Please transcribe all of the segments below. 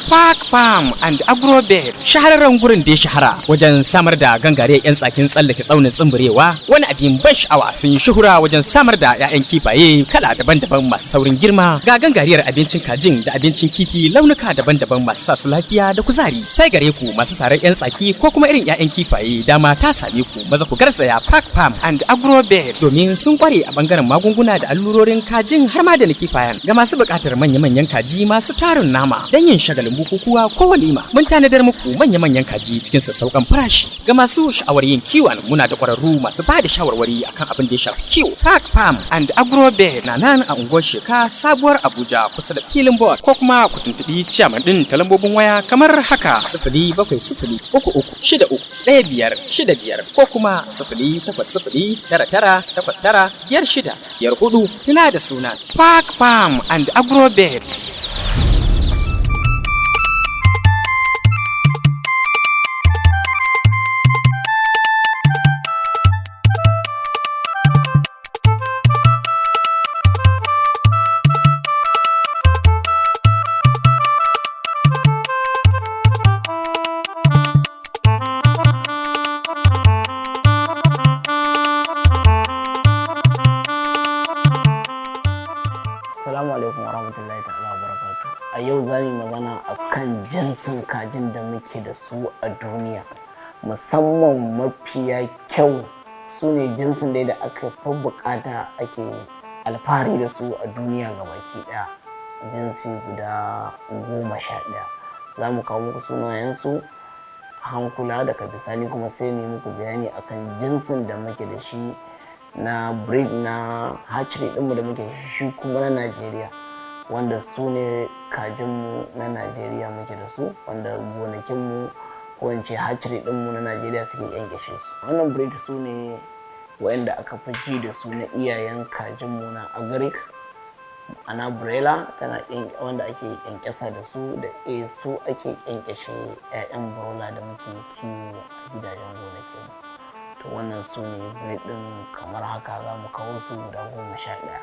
Park Farm and Agrobet. Shahararren gurin da ya shahara wajen samar da gangare 'yan tsakin tsallake tsaunin tsumburewa, wani abin ban sha'awa, sun yi shuhura wajen samar da 'ya'yan kifaye kala daban-daban masu saurin girma, ga gangariyar abincin kajin da abincin kifi launuka daban-daban masu sa su lafiya da kuzari. Sai gare ku masu sarar 'yan tsaki ko kuma irin 'ya'yan kifaye, dama ta same ku, maza ku garzaya Park Farm and Agrobet domin sun kware a bangaren magunguna da allurorin kajin har ma da na kifayen. Ga masu buƙatar manya-manyan kaji masu tarin nama don yin shagalin bukukuwa ko walima, mun tanadar muku manya-manyan kaji cikin sassauƙan farashi. Ga masu sha'awar yin kiwon, muna da ƙwararru masu ba da shawarwari akan abin da ya shafi kiwo. Park Farm and Agrobet na nan a unguwar Sheka, Sabuwar Abuja, kusa da filin board, ko kuma ku tuntuɓi ciyaman ɗin ta lambobin waya kamar haka: 07033631565 ko kuma 08099895654. Tuna da suna Park Farm and Agrobet. Assalamu alaikum warahmatullahi ta'ala wabarakatuh. A yau za mu yi magana akan jinsin kajin da muke da su a duniya. Musamman mafiya kyau, su ne jinsin dai da aka fi bukata, ake alfahari da su a duniya gabaki daya. Jinsi guda 11. Za mu kawo muku sunayensu a hankula, daga bisani kuma sai mu yi muku bayani akan jinsin da muke da shi na breed na hatchery ɗinmu da muke shi kuma na Najeriya, wanda su ne kajinmu na Najeriya muke da su, wanda gonakinmu ko in ce hatchery ɗinmu na Najeriya suke kyankyashe su. Wannan breed su ne wa'anda aka fi ji da su na iyayen kajinmu na agric, ana broiler tana wanda ake kyankyasa da su, da a su ake kyankyashe 'ya'yan broiler da muke kiwo a gidajen gonakinmu. To, wannan su ne breed ɗin kamar haka, za mu kawo su guda 11.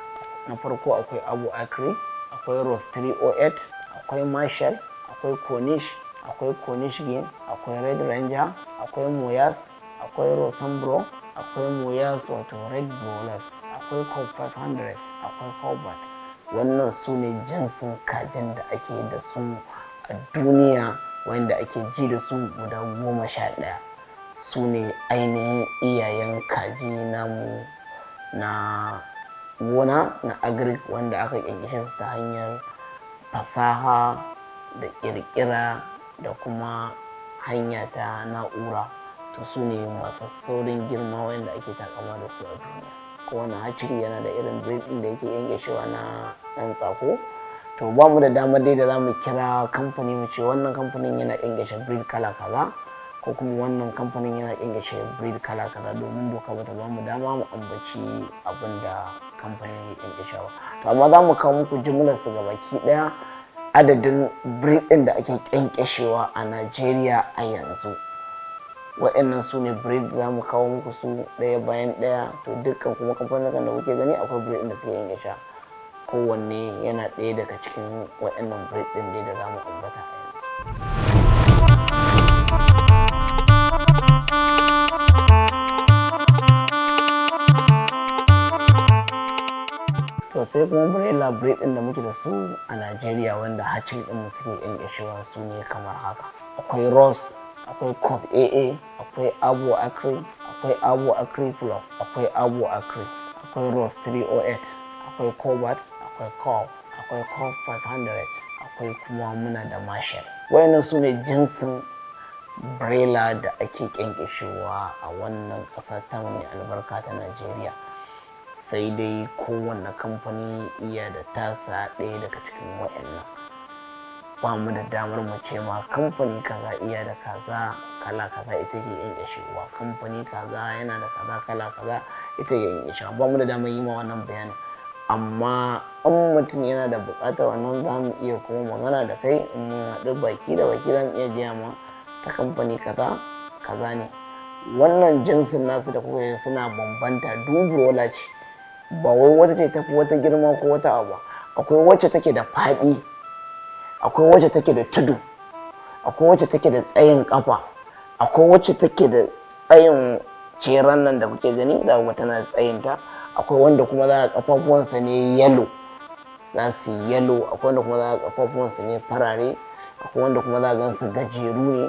Na farko akwai Abu Akri, akwai Ross 308, akwai Marshall, akwai Cornish, akwai Cornish Game, akwai Red Ranger, akwai Moyas, akwai Rosambro, akwai Moyas wato Red Broilers, akwai Cobb 500, akwai Cobalt. Wannan su ne jinsin kajin da ake da su a duniya, wanda ake ji da su guda 11. Su ne ainihin iyayen kaji namu na gona na agric, wanda aka kyankyashe su ta hanyar fasaha da kirkira da kuma hanya ta na'ura. To, su ne masu saurin girma wanda ake takama da su a duniya. Kowane hatchery yana da irin breed ɗin da yake kyankyashewa na ɗan tsako. To, ba mu da damar dai da za mu kira kamfani mu ce wannan kamfanin yana kyankyashe breed kala kaza, ko kuma wannan kamfanin yana kyankyashe breed kala kaza, domin doka bata ba mu dama mu ambaci abin da kamfanin yake kyankyashewa. To, amma za mu kawo muku jimlar su gabaki daya, adadin breed ɗin da ake kyankyashewa a Najeriya a yanzu. Waɗannan su ne breed, za mu kawo muku su ɗaya bayan ɗaya. To, dukkan kuma kamfanin da kuke gani akwai breed ɗin da suke kyankyasha, kowanne yana ɗaya daga cikin waɗannan breed ɗin dai da za mu ambata a yanzu. To, sai kuma broiler breed ɗin da muke da su a Najeriya, wanda hatchery ɗin mu suke kyankyashewa, su ne kamar haka: akwai Ross, akwai Cobb AA, akwai Abu Akri, akwai Abu Akri Plus, akwai Abu Akri, akwai Ross 308, akwai Cobalt, akwai Cobb, akwai Cobb 500, akwai kuma muna da Marshall. Wayannan su ne jinsin broiler da ake kyankyashewa a wannan ƙasa ta mai albarka ta Najeriya. Sai dai kowanne kamfani iya da tasa ɗaya daga cikin wayannan. Ba mu da damar mu ce ma kamfani kaza iya da kaza kala kaza ita ke kyankyashewa, kamfani kaza yana da kaza kala kaza ita ke kyankyashewa. Ba mu da damar yi ma wannan bayanin, amma in mutum yana da buƙatar wannan, za mu iya kuma magana da kai. In mun haɗu baki da baki, za mu iya gaya ma ta kamfani kaza kaza ne. Wannan jinsin nasu da kuka yi suna bambanta, duk ce, ba wai wata ce tafi wata girma ko wata abu. Akwai wacce take da faɗi, akwai wacce take da tudu. Akwai wacce take da tsayin kafa, akwai wacce take da tsayin ceran nan da kuke gani, za ku ga tana da tsayinta. Akwai wanda kuma za a kafafuwansa ne yellow, za su yi yellow. Akwai wanda kuma za a kafafuwansa ne farare. Akwai wanda kuma za a gansu gajeru ne,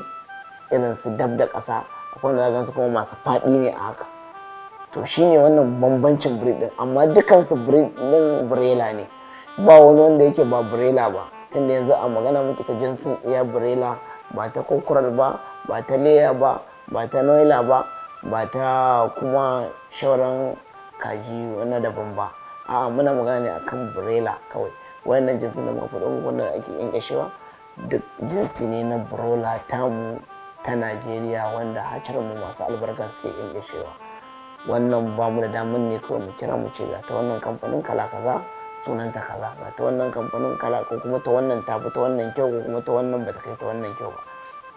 irin su dab da ƙasa. Akwai wanda za a gansu kuma masu faɗi ne a haka. To, shine wannan bambancin breed din, amma dukansu breed din Broiler ne, ba wani wanda yake ba Broiler ba, tunda yanzu a magana muke ta jinsin iya Broiler, ba ta cockerel ba, ba ta layer ba, ba ta noiler ba, ba ta kuma shauran kaji wani daban ba. A'a, muna magana ne akan Broiler kawai. Wayannan jinsin da muka faɗo muku, wanda ake ƙyanƙyashewa, duk jinsi ne na Broiler tamu ta Najeriya, wanda mu masu albarka suke ƙyanƙyashewa. Wannan ba mu da damar ne kawai mu kira mu ce ga ta wannan kamfanin kala kaza, sunanta kaza, ga ta wannan kamfanin kala, ko kuma ta wannan ta fi ta wannan kyau, ko kuma ta wannan bata kai ta wannan kyau ba.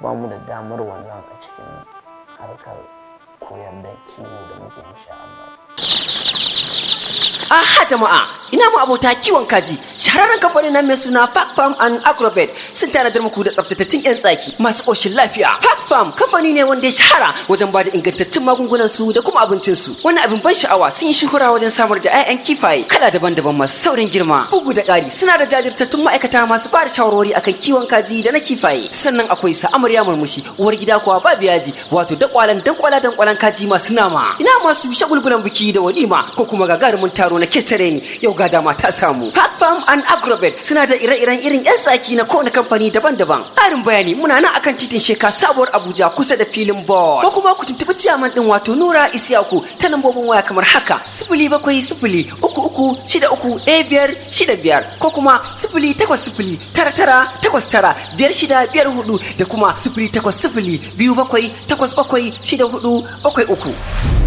Ba mu da damar wannan a cikin harkar koyar da kiwo da muke, insha Allah. Aha jama'a, ina mu abota kiwon kaji. Shahararren kamfanin nan mai suna Park Farm and Agrobet sun tanadar muku da tsaftatattun 'yan tsaki masu ƙoshin lafiya. Park Farm kamfani ne wanda ya shahara wajen bada ingantattun magungunan su da kuma abincin su. Wani abin ban sha'awa, sun yi shuhura wajen samar da 'ya'yan kifaye kala daban-daban masu saurin girma. Bugu da ƙari, suna da jajirtattun ma'aikata masu ba da shawarwari akan kiwon kaji da na kifaye. Sannan akwai sa amarya murmushi, uwar gida kuwa babu yaji, wato dakwalan dankwala dankwalan kaji masu nama. Ina masu shagulgulan biki da walima ko kuma gagarumin taro na ketare ne, yau ga dama ta samu. Park Farm and Agrobet suna da ire-iren irin 'yan tsaki na kowane kamfani daban-daban. Ƙarin bayani, muna nan akan titin Sheka, Sabuwar Abuja, kusa da filin ball. Ko kuma ku tuntuɓi ciyaman ɗin, wato Nura Isiyaku, ta lambobin waya kamar haka: 07033631565, ko kuma 08099895654, da kuma 08027876473.